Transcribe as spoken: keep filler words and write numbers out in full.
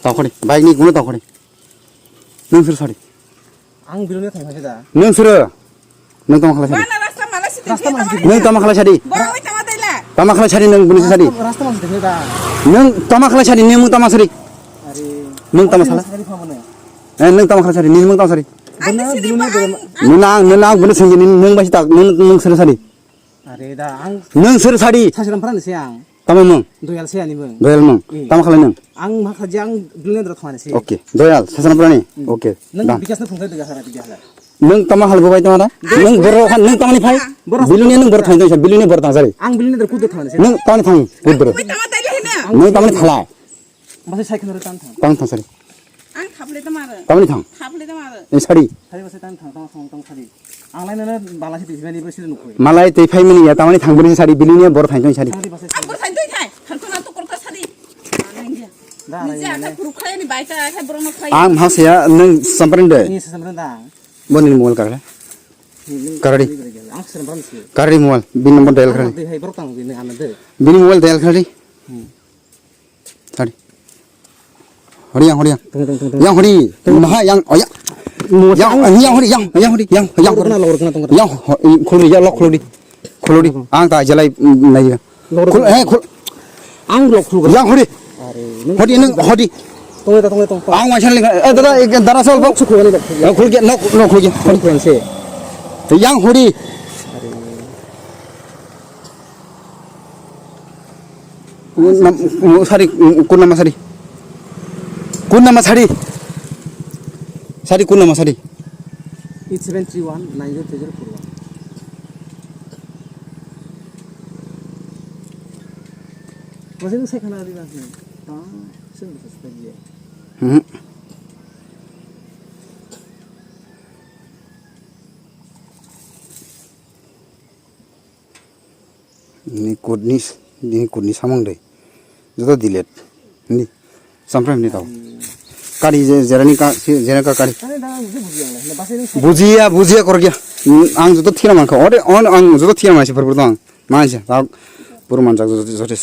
Tangkhori, bike ni kuno tangkhori. Nung sir sari. Ang Biloni thang phai da. Nung sir. Nung tama khalai sari. Mana rasta mala sidi. Rasta mala sidi. Nung tama khalai sari. Borok oi tama dai la. Tama khalai sari nung bini sari. Rasta mala sidi da. Nung tama khalai sari, nung tama sari. Are. Nung tama sala. Sari pha mane. Eh, nung tama khalai sari, nung tama sari. Ang sidi Biloni ba. Nung nang, nung nang bini senggi nung bai si tak, nung, nung sir sari. Are da, ang. Nung sir sari. Sasiram pran se ang. Tama mung? Doyal se ani mung. Doyal mung. Eh. Tama khalai nung? Ang ma khaji ang Biloni dra thani se. Okay. Doyal, sasana prani. Hmm. Okay. Nung dam. Bikas na phung khai doyal sara bikas la. Nung tama khalai bo bai tama da? Nung boro khan, nung tama ni phai? Boro. Biloni nung boro thani tong sa, Biloni boro tang sari. Ang Biloni dra kudo thani se. Nung tama ni thang, kudo. Bai tama dai le hina. Nung tama ni thala. Basa sai khna ro tang thang. Tang thang sari. Ang thap le tama ro. Tama ni thang. Thap le tama ro. Ni sari. Sari basa tang thang, tang thang, tang sari. Ang lai nana bala si tui phai mani bo siri nukhoi. Malai tui phai mani ya, tamani thang bini sari, Biloni ya boro thang tong sari. Sari basa. Ang boro thang tong thai, thang tong na to korta sari. Nang dia. Da, nang dia. Ni je dia. Ata puru khlai ni bai ta, khlai boro no khlai. Ang ha se ya, nung sampran de. Ni sampran da. Bo ni mobile kar le. Ni, ni, kar di. Ni, ni, ni, ang sampran si. Kar di mobile, bini number dial kar di. Ang dei hai boro tang di, ni ana de. Bini mobile dial kar di. Hmm. Tadi. Hori yang, hori yang. Tunggu, tunggu, tunggu, tunggu. Yang hori. Tunggu. Maha yang, oh ya. Yang, yang hori, yang, yang hori, yang, yang hori. Lorok na, lorok na, tunggu. Yang, ho-, i, khulri, ya, lock khulri. Khulri. Tunggu. Ang ta jalai, mm, nai ya. Lorok na. Khul, eh, khul. Ang lock khul. Yang hori. Are, nung hori, nung hori. Tunggu, tunggu, tunggu. Ang waisa ling, eh, dada, eh, dada sol, bok. Khul, khul, khul. Eh, khul ke, nok, nok khul ke. Khul, khul, se. Yang hori. Are. Nam-, sari, kun nama sari? Kun nama sari? Sari kun nama sari? Eight seven three one nine zero three zero four one. Masih saya kenal di mana? Ah, sini bisa seperti dia. Hmm. Ni kut ni, ni kut ni samung dei. Joto delete. Ni, samprai ni tao. Kari je, jera ni ka, si, jera ka kari. Kari da, ang je buji ang le. Basi ni sa- Buji ya, buji ya kor gya. Ang joto thira man kha. Ore, on, ang joto thira man si pur pur tong. Man si, tao, pur man jak joto, joto.